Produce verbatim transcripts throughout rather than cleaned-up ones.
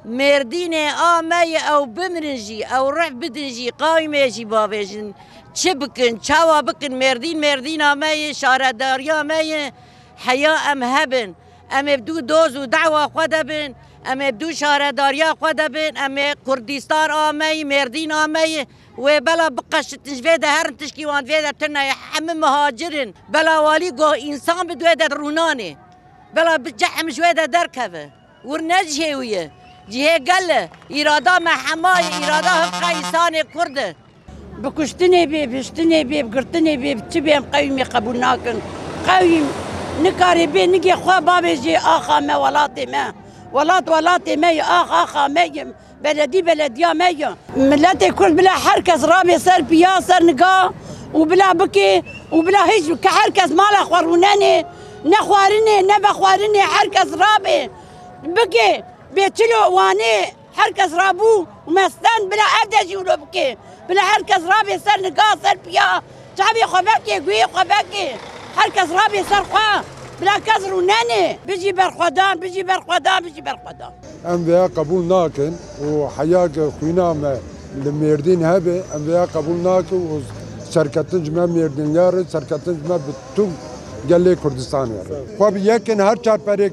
Mêrdînê a me ye, ew bimirin jî, ew rih bidin jî, qewmê jî bavêjin. Çi bikin, çawa bikin, Mêrdîn Mêrdîna me ye, şaredariya me ye, heya em hebin. Em ê bi dû doz û dawa xwe de bin, em ê bi dû şaredariya xwe de bin, em ê Kurdistan a me ye, Mêrdîn a me ye. Wê bela biqeşitin ji vê de herin tişkî wan vê de tune ye, hemî muhacir in. Bela walî got însan bi wê de rûnanê. Bela bi ceh em ji wê de derkeve. Wir ne cihê wî ye. Cihê gel e. Îrada me hema ye, îrada hevqa însanê Kurd e. Bi kuştinê bê, bi hiştinê bê, bi girtinê bê, bi çi bê em qewîmê qebûl nakin. Qewîm nikarê bê, nigê xwe bavêjê axa me, welatê me. Welat welatê me ye, ax axa me ye. Beledî belediya me ye. Miletê Kurd bila her kes rabê ser piya, ser niga û bila bikê û bila hîç ke her kes mala xwe rûnenê, ne xwarinê, ne vexwarinê, her kes rabê bikê. Bê çilo wanê her kes rabû û me stend bila ev de jî wilo bikê. Bila her kes rabê ser niga, ser piya, çavê xwe vekê, guhê xwe vekê. Her kes rabê ser xwe. Bila kes rûnenê. Bijî berxwedan, bijî berxwedan, bijî berxwedan. Em vêya qebûl nakin û heya ke xwîna me li Mêrdîn hebe, em vêya qebûl nakin û serketin ji me Mêrdînliya re, serketin ji me bi tûm gelê Kurdistanê re. Xwe bi yek in, her çar perê,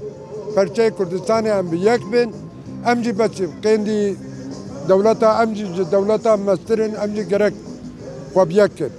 perçeyê Kurdistanê em bi yek bin, em jî beçî qêndî dewleta, em jî ji dewleta mestir in, em jî gerek xwe bi yek in.